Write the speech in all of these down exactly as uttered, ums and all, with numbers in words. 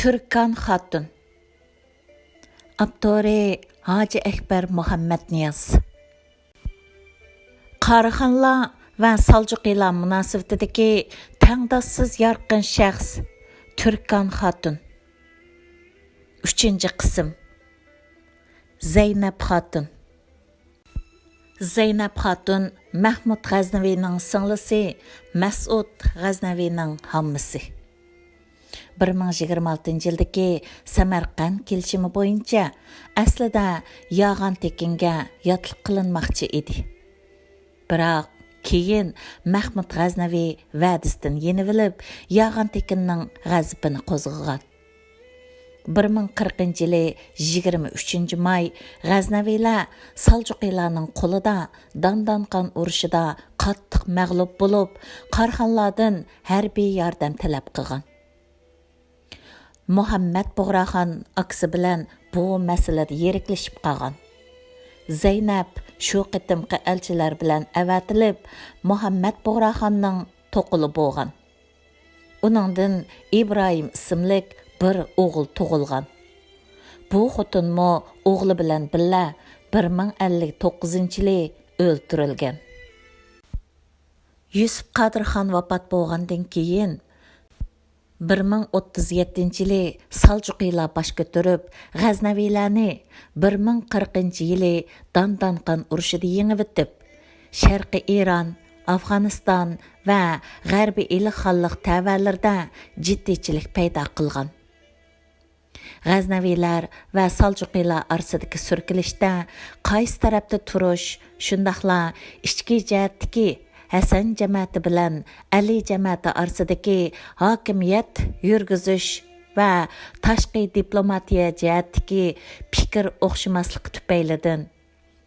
تۈركان خاتۇن. ئاپتورى: ھاجى ئەكبەر مۇھەممەتنىياز. قاراخانلار ۋە سالجۇقىلار مۇناسىۋىتىدىكى تەڭداشسىز يارقىن شەخس تۈركان خاتۇن. ئۈچىنچى قىسىم. زەينەپ خاتۇن. زەينەپ خاتۇن مەھمۇد غەزنەۋىنىڭ سىڭلىسى، مەسئۇد غەزنەۋىنىڭ ھاممىسى. بىر مىڭ يىگىرمە ئالتىنچى يىلدىكى سەمەرقەنت كېلىشىمى بويىچە ئەسلىدە ياغان تېكىنگە ياتلىق قىلىنماقچى ئىدى. بىراق كېيىن مەھمۇد غەزنەۋى ۋەدىسىدىن يېنىۋېلىپ، ياغان تېكىننىڭ غەزىپىنى قوزغىغان. بىر مىڭ قىرىقىنچى يىلى يىگىرمە ئۈچىنچى ماي غەزنەۋىلەر سالجۇقىلارنىڭ قولىدا داندانقان ئۇرۇشىدا قاتتىق مەغلۇپ بولۇپ، قاراخانلاردىن ھەربىي ياردەم تەلەپ قىلغان. مۇھەممەد بۇغراخان ئاكىسى بىلەن بۇ مەسىلىدە يىرىكلىشىپ قالغان. زەينەپ شۇ قېتىمقى ئەلچىلەر بىلەن ئەۋەتىلىپ، مۇھەممەد بۇغراخاننىڭ توقىلى بولغان. ئۇنىڭدىن ئىبراھىم ئىسىملىك بىر ئوغۇل تۇغۇلغان. بۇ خوتۇنمۇ ئوغلى بىلەن بىللە بىر مىڭ ئەللىك توققۇزىنچى يىلى ئۆلتۈرۈلگەن. يۈسۈپ قادىر خان ۋاپات بولغاندىن كېيىن، بىر مىڭ ئوتتۇز يەتتىنچى يىلى سالجۇقىلار باش كۆتۈرۈپ، غەزنەۋىلەرنى بىر مىڭ قىرىقىنچى يىلى داندانقان ئۇرۇشىدا يېڭىۋېتىپ، شەرقىي ئىران، ئافغانىستان ۋە غەربىي ئىلىخانلىق تەۋەلىرىدە جىددىيچىلىك پەيدا قىلغان. غەزنەۋىلەر ۋە سالجۇقىلار ئارىسىدىكى سۈركىلىشتە قايسى تەرەپتە تۇرۇش، شۇنداقلا ئىچكى جەھەتتىكى ھەسەن جەمەتى بىلەن ئەلى جەمەتى ئارىسىدىكى ھاكىمىيەت يۈرگۈزۈش ۋە تاشقى دىپلوماتىيە جەھەتتىكى پىكىر ئوخشىماسلىقى تۈپەيلىدىن،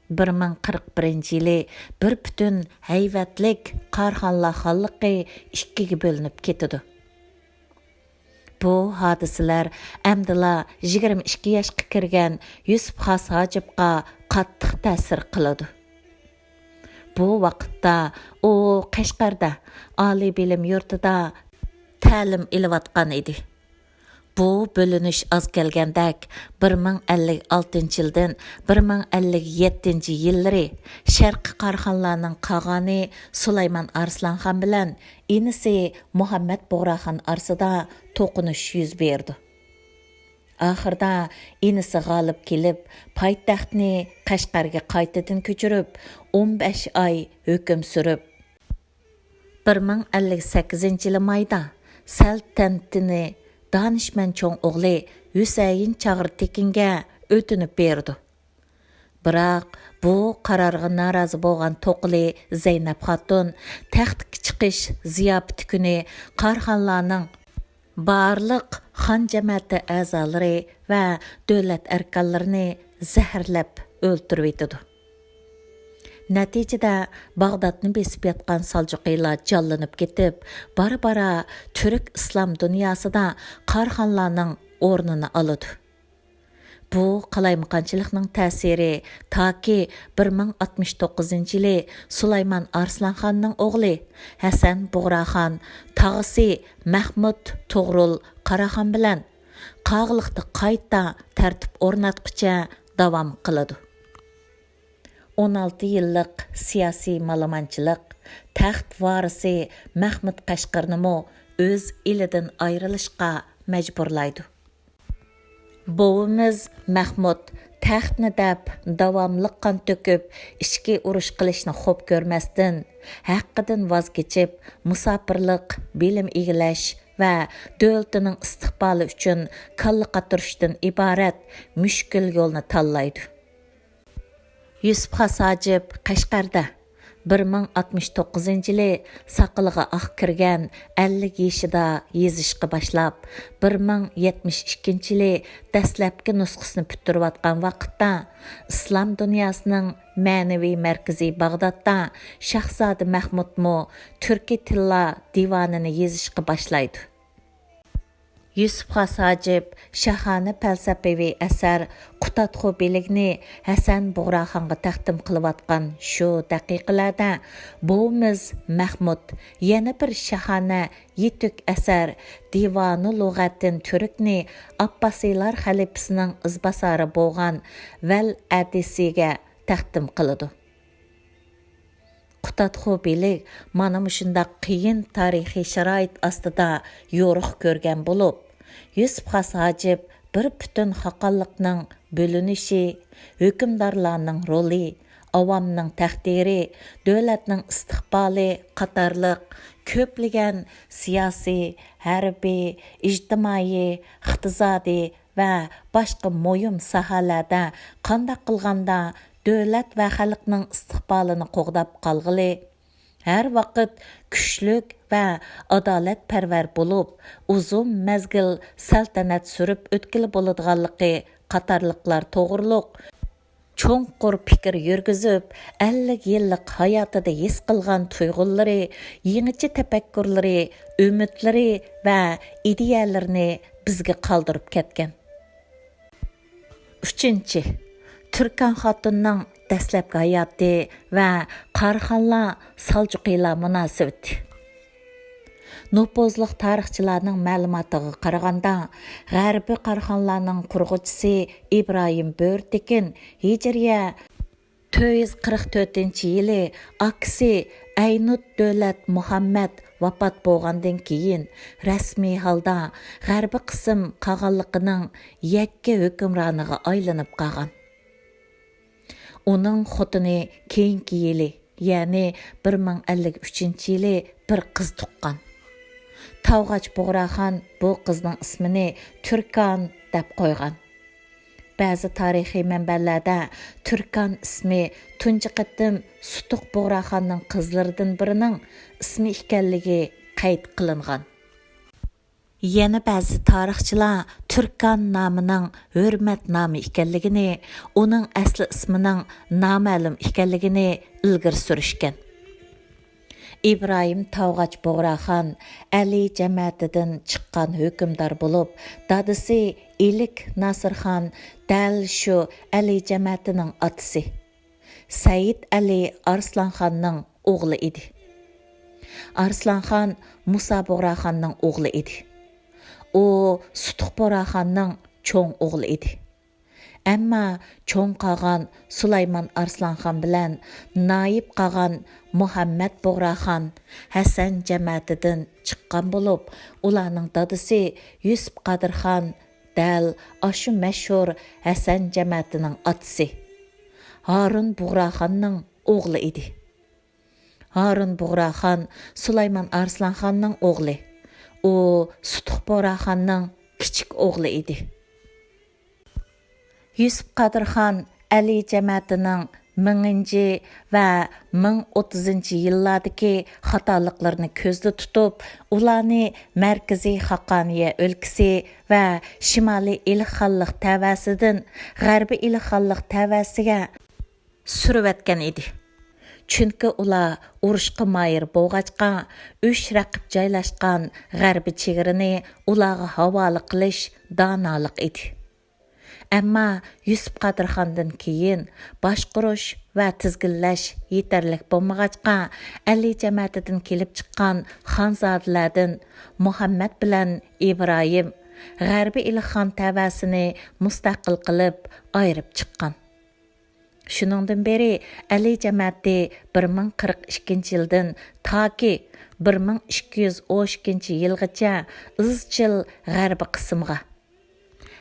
بىر مىڭ قىرىق بىرىنچى يىلى بىر پۈتۈن ھەيۋەتلىك قاراخانلار خانلىقى ئىككىگە بۆلۈنۈپ كېتىدۇ. بۇ ھادىسىلەر ئەمدىلا يىگىرمە ئىككى ياشقا كىرگەن يۈسۈپ خاس ھاجىپقا قاتتىق تەسىر قىلىدۇ. بۇ ۋاقىتتا ئۇ قەشقەردە ئالىي بىلىم يۇرتىدا تەلىم ئېلىۋاتقان ئىدى. بۇ بۆلۈنۈش ئاز كەلگەندەك، بىر مىڭ ئەللىك ئالتىنچى يىلدىن بىر مىڭ ئەللىك يەتتىنچى يىللىرى شەرقىي قاراخانلارنىڭ قاغانى سۇلايمان ئارسلانخان بىلەن ئىنىسى مۇھەممەد بۇغراخان ئارىسىدا توقۇنۇش يۈز بېرىدۇ. ئاخىرىدا ئىنىسى غالىب كېلىپ، پايتەختنى قەشقەرگە قايتىدىن كۆچۈرۈپ، ئون بەش ئاي ھۆكۈم سۈرۈپ، بىر مىڭ ئەللىك سەككىزىنچى يىلى مايدا سەلتەنىتىنى دانىشمەن چوڭ ئوغلى ھۈسەيىن چاغرى تېكىنگە ئۆتۈنۈپ بېرىدۇ. بىراق بۇ قارارغا نارازى بولغان توقىلى زەينەپ خاتۇن تەختكە چىقىش زىياپىتى كۈنى قاراخانلارنىڭ بارلىق خان جەمەتى ئەزالىرى ۋە دۆلەت ئەركانلىرىنى زەھەرلەپ ئۆلتۈرۈۋېتىدۇ. نەتىجىدە، باغدادنى بېسىپ ياتقان سالجۇقىلار جانلىنىپ كېتىپ، بارا-بارا تۈرك ئىسلام دۇنياسىدا قاراخانلارنىڭ ئورنىنى ئالىدۇ. بۇ قالايمىقانچىلىقنىڭ تەسىرى تاكى بىر مىڭ ئاتمىش توققۇزىنچى يىلى سۇلايمان ئارسلانخاننىڭ ئوغلى ھەسەن بۇغراخان تاغىسى مەھمۇد توغرۇل قاراخان بىلەن قاغىلىقتا قايتا تەرتىپ ئورناتقۇچە داۋام قىلىدۇ. ئون ئالتە يىللىق سىياسىي مالىمانچىلىق تەخت ۋارىسى مەھمۇد قەشقەرنىمۇ ئۆز ئېلىدىن ئايرىلىشقا مەجبۇرلايدۇ. بوۋىمىز مەھمۇد تەختنى دەپ داۋاملىق قان تۆكۈپ، ئىچكى ئۇرۇش قىلىشنى خوپ كۆرمەستىن، ھەققىدىن ۋاز كېچىپ، مۇساپىرلىق، بىلىم ئىگىلەش ۋە دۆلىتىنىڭ ئىستىقبالى ئۈچۈن كاللا قاتۇرۇشتىن ئىبارەت مۈشكۈل يولنى تاللايدۇ. يۈسۈپ خاس ھاجىپ قەشقەردە بىر مىڭ ئاتمىش توققۇزىنچى يىلى ساقىلىغا ئاق كىرگەن ئەللىك يېشىدا يېزىشقا باشلاپ، بىر مىڭ يەتمىش ئىككىنچى يىلى دەسلەپكى نۇسخىسىنى پۈتتۈرۈۋاتقان ۋاقىتتا، ئىسلام دۇنياسىنىڭ مەنىۋى مەركىزى باغدادتا شاھزادە مەھمۇدمۇ تۈركىي تىللار دىۋانىنى يېزىشقا باشلايدۇ. يۈسۈپ خاس ھاجىپ شاھانە پەلسەپىۋى ئەسەر قۇتادغۇ بىلىگنى ھەسەن بۇغراخانغا تەقدىم قىلىۋاتقان شۇ دەقىقىلەردە، بوۋىمىز مەھمۇد يەنە بىر شاھانە يېتۈك ئەسەر دىۋانۇ لۇغەتىن تۈركنى ئابباسىيلار خەلىپىسىنىڭ ئىزباسارى بولغان ۋەل ئەدىسىگە تەقدىم قىلىدۇ. قۇتادغۇ بىلىك مانا مۇشۇنداق قىيىن تارىخىي شارائىت ئاستىدا يورۇق كۆرگەن بولۇپ، يۈسۈپ خاس ھاجىپ بىر پۈتۈن خاقانلىقنىڭ بۆلۈنۈشى، ھۆكۈمدارلارنىڭ رولى، ئاۋامنىڭ تەقدىرى، دۆلەتنىڭ ئىستىقبالى قاتارلىق كۆپلىگەن سىياسىي، ھەربىي، ئىجتىمائىي، ئىقتىسادىي ۋە باشقا مۇھىم ساھەلەردە قانداق قىلغاندا دۆلەت ۋە خەلقنىڭ ئىستىقبالىنى قوغداپ قالغىلى، ھەر ۋاقىت كۈچلۈك ۋە ئادالەتپەرۋەر بولۇپ، ئۇزۇن مەزگىل سەلتەنەت سۈرۈپ ئۆتكىلى بولىدىغانلىقى قاتارلىقلار توغرۇلۇق چوڭقۇر پىكىر يۈرگۈزۈپ، ئەللىك يىللىق ھاياتىدا ھېس قىلغان تۇيغۇلىرى، يېڭىچە تەپەككۇرلىرى، ئۈمىدلىرى ۋە ئىدىيەلىرىنى بىزگە قالدۇرۇپ كەتكەن. ئۈچىنچى، تۈركان خاتۇننىڭ دەسلەپكى ھاياتى ۋە قاراخانلار سالجۇقىلار مۇناسىۋىتى. نوپۇزلۇق تارىخچىلارنىڭ مەلۇماتىغا قارىغاندا، غەربىي قاراخانلارنىڭ قۇرغۇچىسى ئىبراھىم بۆرىتېكىن ھىجرىيە تۆت يۈز قىرىق تۆتىنچى يىلى ئاكىسى ئەينۇت دۆلەت مۇھەممەد ۋاپات بولغاندىن كېيىن، رەسمىي ھالدا غەربىي قىسىم قاغانلىقىنىڭ يەككە ھۆكۈمرانىغا ئايلىنىپ قالغان. ئۇنىڭ خوتۇنى كېيىنكى يىلى، يەنى بىر مىڭ ئەللىك ئۈچىنچى يىلى بىر قىز تۇغقان. تاۋغاچ بۇغراخان بۇ قىزنىڭ ئىسمىنى تۈركان دەپ قويغان. بەزى تارىخىي مەنبەلەردە تۈركان ئىسمى تۇنجى قېتىم سۇتۇق بۇغراخاننىڭ قىزلىرىدىن بىرىنىڭ ئىسمى ئىكەنلىكى قەيت قىلىنغان. يەنە بەزى تارىخچىلار تۈركان نامىنىڭ ھۆرمەت نامى ئىكەنلىكىنى، ئۇنىڭ ئەسلى ئىسمىنىڭ نامەلۇم ئىكەنلىكىنى ئىلگىرى سۈرۈشكەن. ئىبراھىم تاۋغاچ بۇغراخان ئەلى جەمەتىدىن چىققان ھۆكۈمدار بولۇپ، دادىسى ئىلىك ناسىرخان دەل شۇ ئەلى جەمەتىنىڭ ئاتىسى، سەئىد ئەلى ئارسلانخاننىڭ ئوغلى ئىدى. ئارسلانخان مۇسا بۇغراخاننىڭ ئوغلى ئىدى. ئۇ سۇتۇق بۇغراخاننىڭ چوڭ ئوغلى ئىدى. ئەمما چوڭ قاغان سۇلايمان ئارسلانخان بىلەن نايىپ قاغان مۇھەممەد بۇغراخان ھەسەن جەمەتىدىن چىققان بولۇپ، ئۇلارنىڭ دادىسى يۈسۈپ قادىرخان دەل ئاشۇ مەشھۇر ھەسەن جەمەتىنىڭ ئاتىسى، ھارۇن بۇغراخاننىڭ ئوغلى ئىدى. ھارۇن بۇغراخان سۇلايمان ئارسلانخاننىڭ ئوغلى. ئۇ سۇتۇق بۇغراخاننىڭ كىچىك ئوغلى ئىدى. يۈسۈپ قادىرخان ئەلى جەمەتىنىڭ مىڭىنچى ۋە مىڭ ئوتتۇزىنچى يىللاردىكى خاتالىقلىرىنى كۆزدە تۇتۇپ، ئۇلارنى مەركىزىي خاقانىيە ئۆلكىسى ۋە شىمالىي ئىلىخانلىق تەۋەسىدىن غەربىي ئىلىخانلىق تەۋەسىگە سۈرۈۋەتكەن ئىدى. چۈنكى ئۇلار ئۇرۇشقا ماھىر بولغاچقا، ئۈچ رەقىب جايلاشقان غەربىي چېگرىنى ئۇلارغا ھاۋالە قىلىش دانالىق ئىدى. ئەمما يۈسۈپ قادىرخاندىن كېيىن باشقۇرۇش ۋە تىزگىنلەش يېتەرلىك بولمىغاچقا، ئەلى جەمەتىدىن كېلىپ چىققان خانزادىلەردىن مۇھەممەد بىلەن ئىبراھىم غەربىي ئىلىخان تەۋەسىنى مۇستەقىل قىلىپ ئايرىپ چىققان. شۇنىڭدىن بېرى ئەلى جەمەتى بىر مىڭ قىرىق ئىككىنچى يىلدىن تاكى بىر مىڭ ئىككى يۈز ئون ئىككىنچى يىلغىچە ئىزچىل غەربىي قىسىمغا،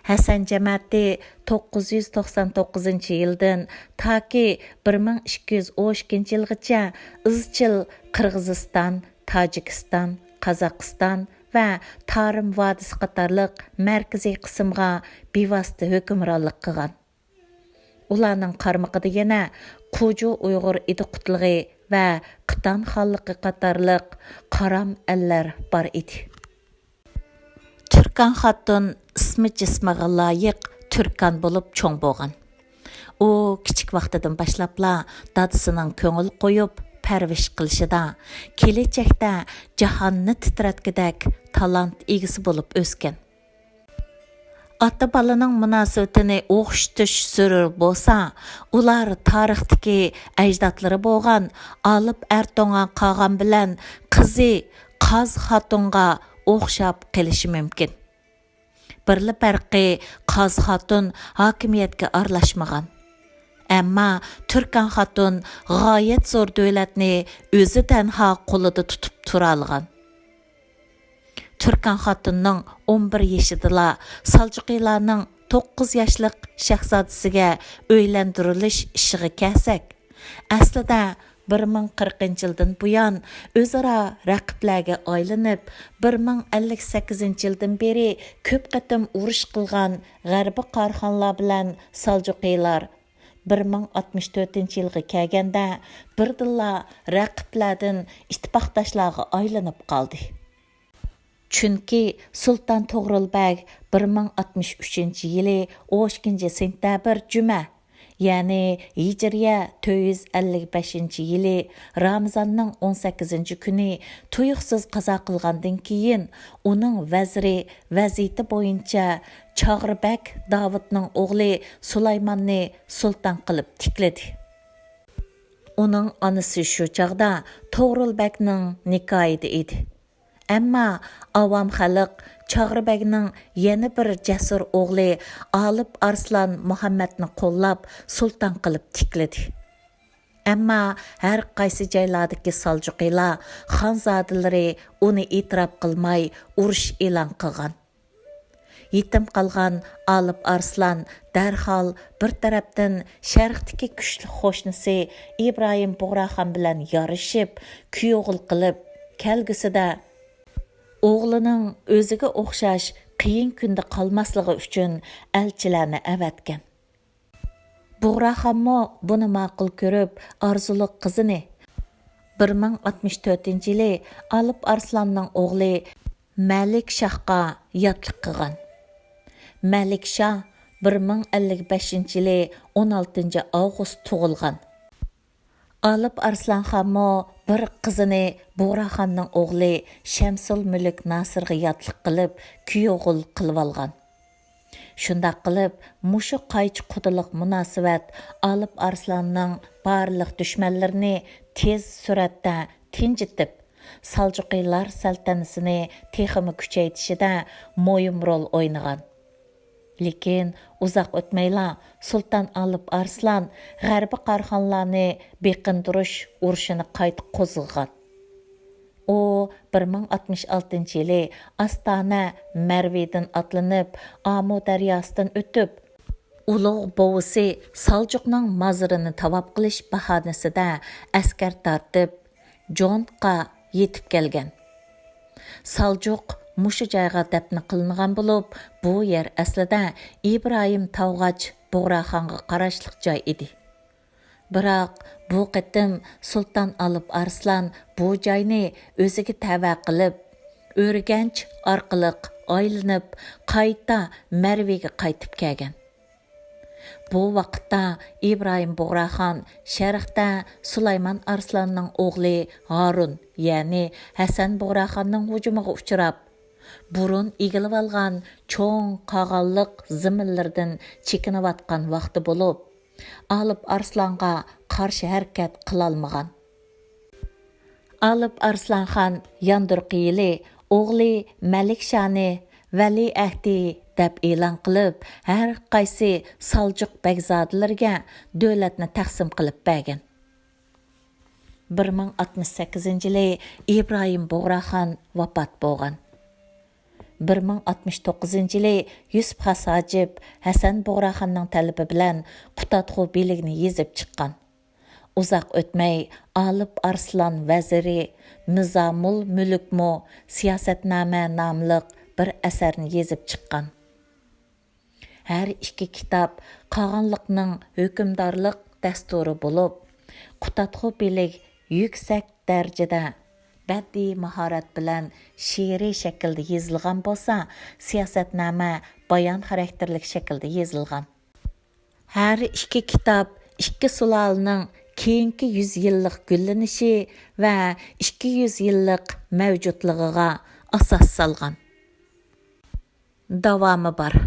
ھەسەن جەمەتى توققۇز يۈز توقسان توققۇزىنچى يىلدىن تاكى بىر مىڭ ئىككى يۈز ئون ئىككىنچى يىلغىچە ئىزچىل قىرغىزىستان، تاجىكىستان، قازاقىستان ۋە تارىم ۋادىسى قاتارلىق مەركىزىي قىسىمغا بىۋاسىتە ھۆكۈمرانلىق قىلغان. ئۇلارنىڭ قارمىقىدا يەنە قۇجۇ ئۇيغۇر ئىدىقۇتلۇقى ۋە قىتان خانلىقى قاتارلىق قارام ئەللەر بار ئىدى. تۈركان خاتۇن ئىسمى جىسمىغا لايىق تۈركان بولۇپ چوڭ بولغان. ئۇ كىچىك ۋاقتىدىن باشلاپلا دادىسىنىڭ كۆڭۈل قويۇپ پەرۋىش قىلىشىدا، كېلەچەكتە جاھاننى تىترەتكۈدەك تالانت ئىگىسى بولۇپ ئۆسكەن. ئاتا-بالىنىڭ مۇناسىۋىتىنى ئوخشىتىش زۆرۈر بولسا، ئۇلار تارىختىكى ئەجدادلىرى بولغان ئالىپ ئەرتوڭا قاغان بىلەن قىزى قاز خاتۇنغا ئوخشاپ قېلىشى مۇمكىن. بىرلا پەرقى، قاز خاتۇن ھاكىمىيەتكە ئارىلاشمىغان. ئەمما تۈركەن خاتۇن غايەت زور دۆلەتنى ئۆزى تەنھا قولىدا تۇتۇپ تۇرالىغان. تۈركەن خاتۇننىڭ ئون بىر يېشىدىلا سالجۇقىلارنىڭ توققۇز ياشلىق شاھزادىسىگە ئۆيلەندۈرۈلۈش ئىشىغا كەلسەك، ئەسلىدە بىر مىڭ قىرىقىنچى يىلدىن بۇيان ئۆزئارا رەقىبلەرگە ئايلىنىپ، بىر مىڭ ئەللىك سەككىزىنچى يىلدىن بېرى كۆپ قېتىم ئۇرۇش قىلغان غەربىي قاراخانلار بىلەن سالجۇقىلار بىر مىڭ ئاتمىش تۆتىنچى يىلغا كەلگەندە، بىردىنلا رەقىبلەردىن ئىتتىپاقداشلارغا ئايلىنىپ قالدى. چۈنكى سۇلتان توغرۇل بەگ بىر مىڭ ئاتمىش ئۈچىنچى يىلى ئون ئىككىنچى سېنتەبىر جۈمە، يەنى ھىجرىيە تۆت يۈز ئەللىك بەشىنچى يىلى رامىزاننىڭ ئون سەككىزىنچى كۈنى تۇيۇقسىز قازا قىلغاندىن كېيىن، ئۇنىڭ ۋەزىرى ۋەزىيىتى بويىچە چاغرى بەگ داۋۇتنىڭ ئوغلى سۇلايماننى سۇلتان قىلىپ تىكلىدى. ئۇنىڭ ئانىسى شۇ چاغدا توغرۇل بەگنىڭ نىكاھىدا ئىدى. ئەمما ئاۋام خەلق چاغرى بەگنىڭ يەنە بىر جەسۇر ئوغلى ئالىپ ئارسلان مۇھەممەدنى قوللاپ سۇلتان قىلىپ تىكلىدى. ئەمما ھەر قايسى جايلاردىكى سالجۇقىلار خانزادىلىرى ئۇنى ئېتىراپ قىلماي ئۇرۇش ئېلان قىلغان. يېتىم قالغان ئالىپ ئارسلان دەرھال بىر تەرەپتىن شەرقتىكى كۈچلۈك قوشنىسى ئىبراھىم بۇغراخان بىلەن يارىشىپ، كۈيئوغۇل قىلىپ، كەلگۈسىدە ئوغلىنىڭ ئۆزىگە ئوخشاش قىيىن كۈندە قالماسلىقى ئۈچۈن ئەلچىلەرنى ئەۋەتكەن. بۇغراخانمۇ بۇنى ماقۇل كۆرۈپ، ئارزۇلۇق قىزىنى بىر مىڭ ئاتمىش تۆتىنچى يىلى ئالىپ ئارسلاننىڭ ئوغلى مەلىك شاھقا ياتلىق قىلغان. مەلىك شاھ بىر مىڭ ئەللىك بەشىنچى يىلى ئون ئالتىنچى ئاۋغۇست تۇغۇلغان. ئالىپ ئارسلانخانمۇ بىر قىزىنى بۇغراخاننىڭ ئوغلى شەمسۇل مۈلۈك ناسىرغا ياتلىق قىلىپ، كۈيئوغۇل قىلىۋالغان. شۇنداق قىلىپ، مۇشۇ قايچى قۇدىلىق مۇناسىۋەت ئالىپ ئارسلاننىڭ بارلىق دۈشمەنلىرىنى تېز سۈرئەتتە تىنجىتىپ، سالجۇقىلار سەلتەنىتىنى تېخىمۇ كۈچەيتىشىدە مۇھىم رول ئوينىغان. لېكىن ئۇزاق ئۆتمەيلا سۇلتان ئالىپ ئارسلان غەربىي قاراخانلارنى بېقىندۇرۇش ئۇرۇشىنى قايتا قوزغىغان. ئۇ بىر مىڭ ئاتمىش ئالتىنچى يىلى ئاستانە مەرۋىدىن ئاتلىنىپ، ئامۇ دەرياسىدىن ئۆتۈپ، ئۇلۇغ بوۋىسى سالجۇقنىڭ مازىرىنى تاۋاپ قىلىش باھانىسىدە ئەسكەر تارتىپ، جونتقا يېتىپ كەلگەن. سالجۇق مۇشۇ جايغا دەپنە قىلىنغان بولۇپ، بۇ يەر ئەسلىدە ئىبراھىم تاۋغاچ بۇغراخانغا قاراشلىق جاي ئىدى. بىراق، بۇ قېتىم سۇلتان ئالىپ ئارسلان بۇ جاينى ئۆزىگە تەۋە قىلىپ، ئۆرگەنچ ئارقىلىق ئايلىنىپ، قايتا مەرۋىگە قايتىپ كەلگەن. بۇ ۋاقىتتا ئىبراھىم بۇغراخان شەرقتە سۇلايمان ئارسلاننىڭ ئوغلى ھارۇن، يەنى ھەسەن بۇغراخاننىڭ ھۇجۇمىغا ئۇچراپ، بۇرۇن ئىگىلىۋالغان چوڭ قاغانلىق زېمىنلىرىدىن چېكىنىۋاتقان ۋاقتى بولۇپ، ئالىپ ئارسلانغا قارشى ھەرىكەت قىلالمىغان. ئالىپ ئارسلانخان ياندۇرقى يىلى ئوغلى مەلىكشانى ۋەلىئەھدى دەپ ئېلان قىلىپ، ھەر قايسى سالجۇق بەگزادىلىرىگە دۆلەتنى تەقسىم قىلىپ بەرگەن. بىر مىڭ ئاتمىش سەككىزىنچى يىلى ئىبراھىم بۇغراخان ۋاپات بولغان. بىر مىڭ ئاتمىش توققۇزىنچى يىلى يۈسۈپ خاس ھاجىپ ھەسەن بۇغراخاننىڭ تەلىپى بىلەن قۇتادغۇ بىلىكنى يېزىپ چىققان. ئۇزاق ئۆتمەي، ئالىپ ئارسلان ۋەزىرى نىزامۇل مۈلۈكمۇ سىياسەتنامە ناملىق بىر ئەسەرنى يېزىپ چىققان. ھەر ئىككى كىتاب قاغانلىقنىڭ ھۆكۈمدارلىق دەستۇرى بولۇپ، قۇتادغۇ بىلىك يۈكسەك دەرىجىدە بەدىئىي ماھارەت بىلەن شېئىرىي شەكىلدە يېزىلغان بولسا، سىياسەتنامە بايان خاراكتېرلىك شەكىلدە يېزىلغان. ھەر ئىككى كىتاب ئىككى سۇلالىنىڭ كېيىنكى يۈز يىللىق گۈللىنىشى ۋە ئىككى يۈز يىللىق مەۋجۇتلۇقىغا ئاساس سالغان. داۋامى بار.